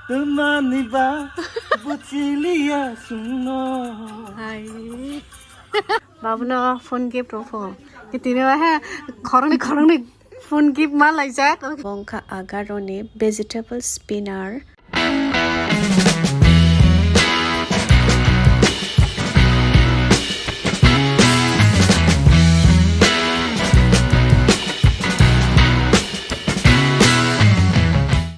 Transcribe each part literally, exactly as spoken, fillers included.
Twmani ba buchiliya chwngno. Hai. Babuno phone gift rw pho. Tini ba ha khoroknwi khoroknwi phone gift ma laijak. Bo wngkha Agaroni vegetable spinner.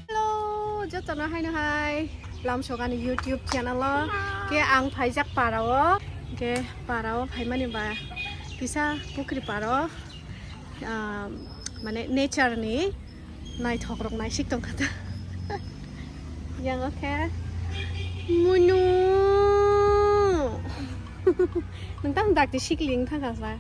Hello, jotono haino hai. Lamsogani YouTube channel o. Ke ang phaijak para o. Ke para o phaimani ba kisa pukri para o. Ah, mane nature ni naithok rok naisik tongkha ta. Yang o khe munu. Nung tang dakti sikling thangkha sa?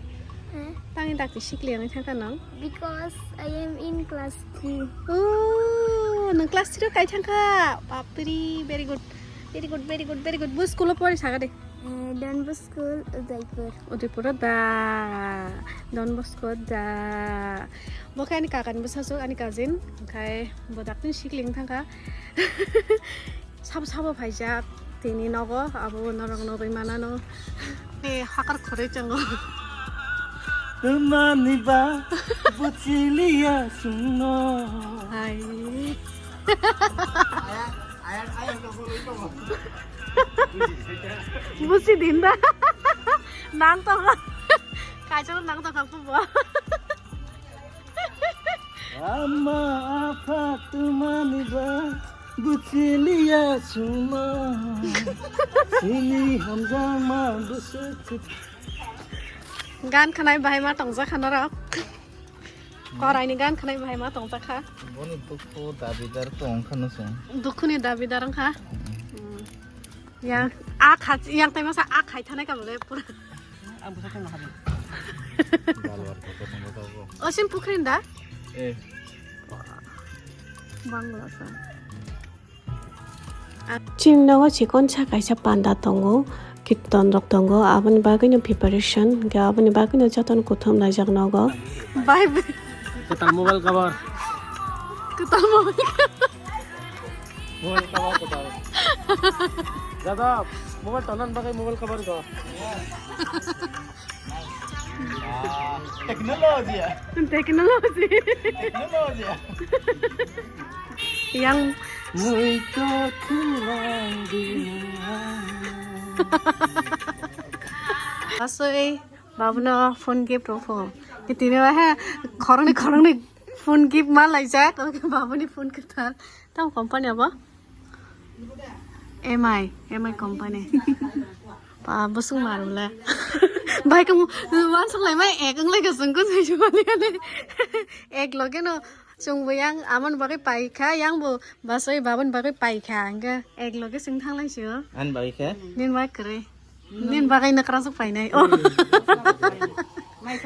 Eh? Tang dakti sikling thangkha nung? Because I am in class three. Oh, nung class three o kai thangkha? Bapri, very good. Very good, very good, very good. Bu school o pori saga de? Eh, Don Bosco, Udaipur. Udaipur o da. Don Bosco da. Bo khe ani kakani bwsajwk, ani cousin. Onkhe bo dakti sikling thangkha. Sabo sabo phaijak tini nogo, abo norok nugwi manano. Ni hakar khorwi chwngo. Twmani ba buchiliya chwngno. Hai. Busi din da. Nang tongkha. Kaisa nang tongkha bo. Ama apha twmani ba buchiliya chwngno. Chini hamjakma bwswk. Gan khanai bahai ma tongjakha norok. Koraini gan khanai bahai ma tongjakha. Boni dukhu dabidar tongkha no chwng. Dukhuni dabidar wngkha. Hmm. Hmm. Yang a kha, yang tai masa a khai thanai ka bole pura. Ang bwsa tongma habin. Dalwar koko tongma tabo. Osin pukhrin da? Eh. Bangla sa. Chini nogo chikon sa kaisa panda tongo, kirton rok tongo, aboni bagwi no preparation, hwnkhe aboni bagwi no jotono kuthum laijak nogo. Bye bye. Kwtal mobile cover. Kwtal mobile cover. Mobile cover kwtal. Dada, mobile tonan bagwi mobile cover go. Technology. Technology. Technology. Yang mui to thulang di. Asoi babuno phone gift rw pho. Tini ba ha khoroknwi khoroknwi phone gift ma laijak. Oke, babuni phone kwtal. Tamo company abo? M I, M I company. Pa, bwswk mar wngla. Bai, kamu, wansuk lai mai, ek wng lai ka sungkun sai sumali ale. Ek loge no, chwng bo yang, amon bagwi pai kha, yang bo, basoi babon bagwi pai kha, hwnkhe ek loge chwng thang lai sio. An bagwi kha? Nin bai kwrwi. Nin bagwi nakrasuk painai. Oh. Ang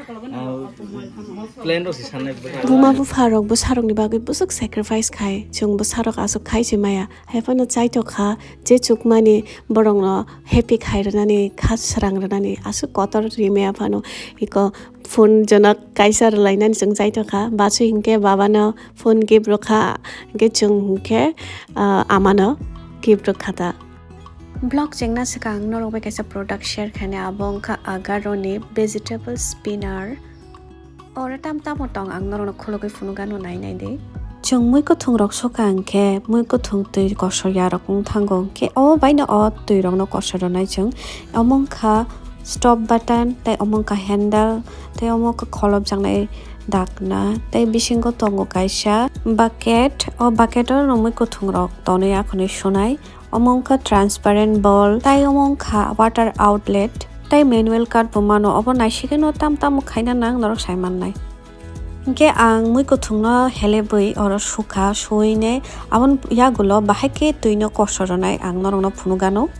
plan rok si sanai bwkha. Buma bupha rok bwsa rokni bagwi bwswk sacrifice khai, chwng bwsa rok aswk khai se maya. Haiphano chaitokha je chukmani borokno happy khai rwnani, kha srang rwnani aswk kotor ri maya phano iko phone jonok kaisa rwlainani chwng chaitokha. Bachu hinkhe babano phone gift rwkha, hinkhe chwng hinkhe, ah, amano gift rwkha ta. Vlog chengna swkang norok bai kaisa product share khainai, abo wngkha Agaroni vegetable spinner. Oro tam tamo tong ang norokno khulugwi phunukgano nai nai di. Chwng mui kwthwng rok sokha hwnkhe mui kwthwng twi kosor yarok wng thango, hwnkhe obo baino o twi rokno kosor rwnai chwng. Omo wngkha stop button, tei omo wngkha handle, tei omo wngkha kholopjaknai dakna, tei bisingo tongo kaisa bucket. O bucket o mui kwthwng rok tonwi akhonwi sunai. Omo wngkha transparent bowl, tei omo wngkha water outlet, tei manual card bo mano. Obo naisigeno tam tamo khaina nang norok sai mannai. Hinkhe ang mui kwthwngno helebwi oro sukha, suwine aboni yagulo bahai khe twino kosor rwnai ang norokno phunukgano.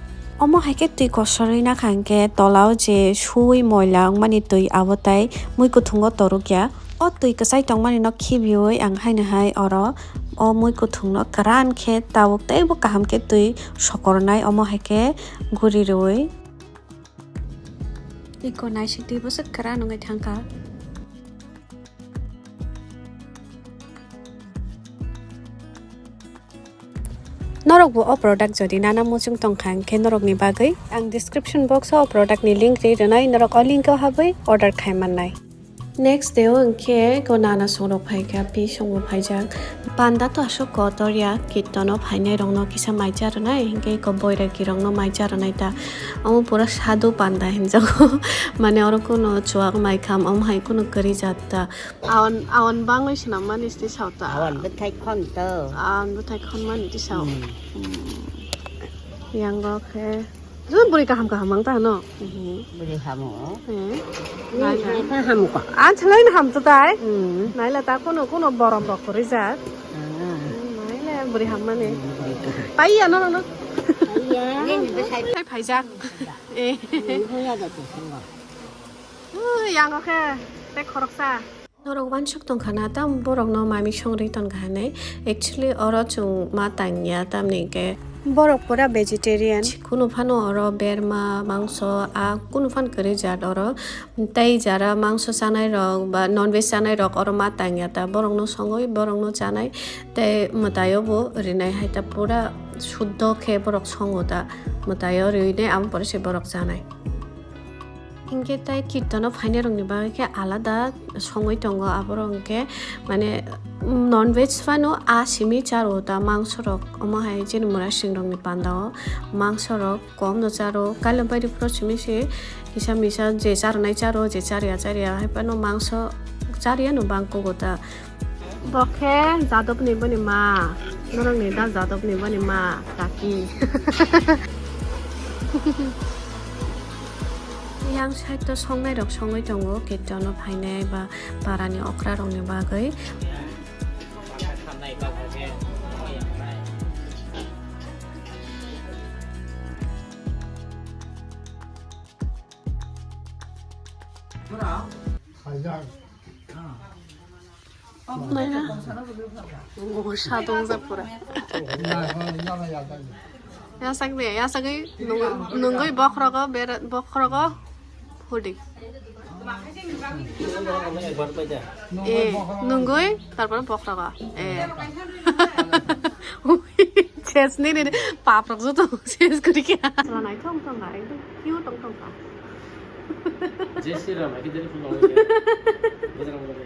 Omo hai khe twi kosorwi nakha hinkhe tolao je suwi moila wngmani twi abo tai mui kwthwngo torukya. O twi kwchai tongmani no khibiwi ang haino hai oro o mui kwthwng no kwran khe tabuk teibo kaham khe twi sokornai, omo hai khe guri rwui. Iko naisik twi bwswk kwran wngwi thangkha. Norok bo o product jodi nana muchung tongkha, hwnkhe norokni bagwi ang description box o o product ni link ri rwnai, norok o link o habwi order khai mannai. Next day o hwnkhe ko nana songrok phaikha, pi songbo phaijak. Panda to aswk kotor ya, kirtono phainai rokno kisa mai cha rwnai, hwnkhe ko boiragi rokno mai cha rwnai ta. Omo pura sadhu panda hinjago. Mane oro kuno chuak mai kham, omo hai kuno kwrwi jat ta. Awan, awan bangwi swnam mani twi sao ta. Awan bwthai khon to. Awan bwthai khon mani twi sao. Hmm. Hmm. Yango khe. Jun bwrwi kaham kaham mang ta no. Hmm. Bwrwi hamo. Eh. Ni Naila. Ni ka ham ko. An chalai na ham to tai. Hmm. Naila ta kuno kuno borom rok kwrwi jak. Ah. Hmm, naila bwrwi ham mani. Hmm, bwrwi kaham. Pai ya no no. Pai ya. Ni ni bwthai. Pai phaijak. Eh. Hmm, hoya da tu sango. Uh, yango khe. Te khoroksa. Norok uansuk tongkha na, tam borokno mami songrwi tongkha hinwi. Actually, oro chwng ma tangya, tamni hwnkhe borok pura vegetarian. Kunu phano oro berma, mangso, a kunu phan kwrwi jat oro. Tei jara mangso chanai rok ba non veg chanai rok oro ma tangya ta, borokno songwi, borokno chanai. Tei mwtaio bo rinai hai ta, pura shuddho khe borok songo ta. Mwtaio rwinai, amo pore se borok chanai. Hinkhe tai kirtono phainairokni bagwi khe alada songwi tongo, aborok hinkhe mane non veg phano a simi charo ta mangsorok, omo hai chini murasing rokni pandao mangsorok komno charo, kailabari phuru simi se kisa misa je charwnai charo, je charya charya hai phano mangso charyano bangkugo ta. Bo khe Jadobni boni ma, norokni da Jadobni boni ma, kaki. Yang side o songnai rok songwi tongo, kirtono phainai ba parani okra rokni bagwi. Naina. Oh, sa tongjak pura. Yasak de, yasagwi nung-, nungwi bokhrogo, bera-, bokhrogo hudi. Eh, nungwi, tarpore bokhrogo. Eh. Ses ni ni, paprok joto ses kuri kya. Sala naithok tongkha, ekdom cute tong tongkha. Jai Shri Ram, hai khe deri phul rok. Bwsarok rok.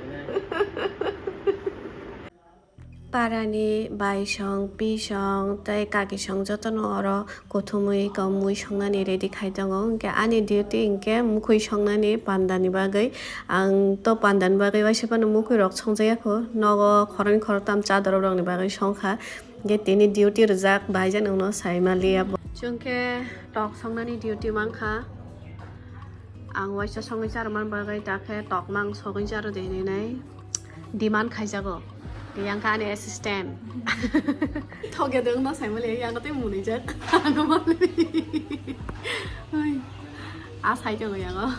Parani baisong, pisong, tei kakisong jotono oro kuthumui, kok mui songnani ready khai tongo. Hinkhe ani duty hinkhe mukhwi songnani pandani bagwi. Ang to pandani bagwi waisa phano mukhwi rok songjakya kho. Nogo khoroknwi khoroktham chadorok rokni bagwi songkha. Hinkhe tini duty rwjak, bahai jani uno sai maliya bo. Chwng khe tok songnani duty mankha. Ang waisa songwi charwmani bagwi ta khe tokma ang sogwi charwdi hinwi nai demand khaijago. Yang kha ani assistant. Thokya de wngno sai maliya, yang tei munijak. Ano mali. Oi. A sai tongo yango.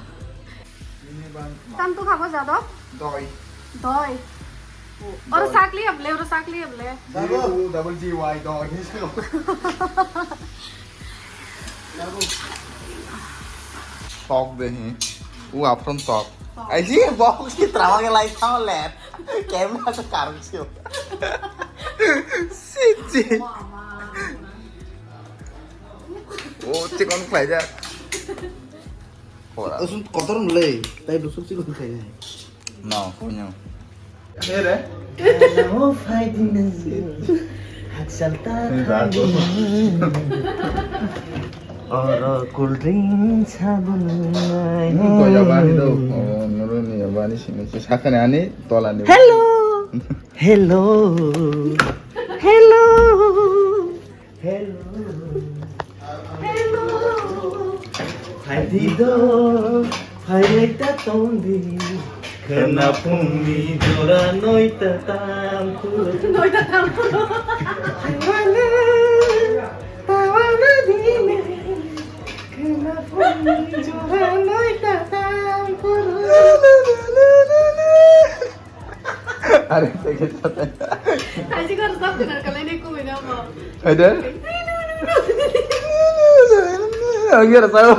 Tam tu khabo jado? Doi. Doi. Oro sakli able, oro sakli able. Double G Y doi. Tok de hi. U apron tok. Ai ji box ki trawa ke lai thaw le. Camera sa karung sio. Siji. O chikon khlai ja. Ora. Osun kotor mle. Tai dusuk chikon khlai ja. No, konyo. Ere? Namo fighting. Haksalta. Oro cool drink sabun. Hmm, to yabani do. Oh, nuru ni yabani sini. Sakane ani tola ni. Hello. Hello. Hello. Hello. Hello. Phaidi do, phailai ta tongdi. Khwna phungni jora noita tamkhuro. Noita tamkhuro. Khwna, tawana dine. Khwna phungni jora noita tamkhuro. Are, teke sate. Aji kor sab kena kalai ne kumui na mo. Hai de? Ang kira tahu.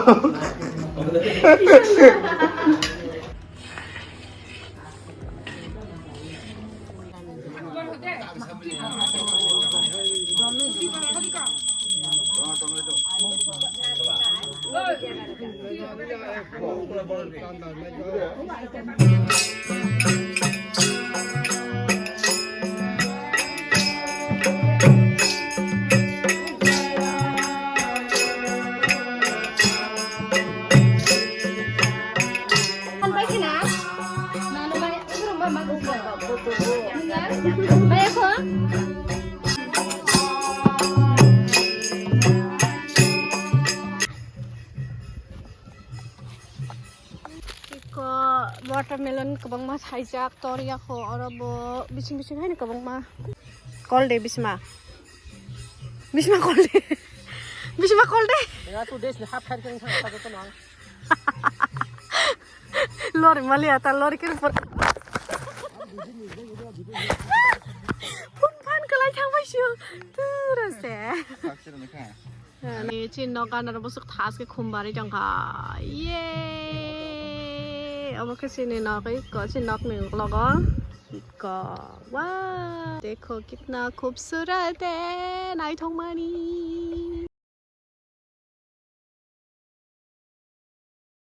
Iko watermelon kwbangma saijak, tor yako oro bo bising bising haino kwbangma. Kol de bisma. Bisma kol de. Bisma kol de. Ya tu des ni hap khair keng sang sa to nang. Lori mali ata lori kiri por. Phun phan kalai thang bai sio. Tura se. Ni chini nok ganaro bwswk thas khe khum barwi tongkha. Ye! Omo khe chini nok, iko chini nokni uklogo. Iko. Wow! Dekho kitna khubsurat hai, naithokmani.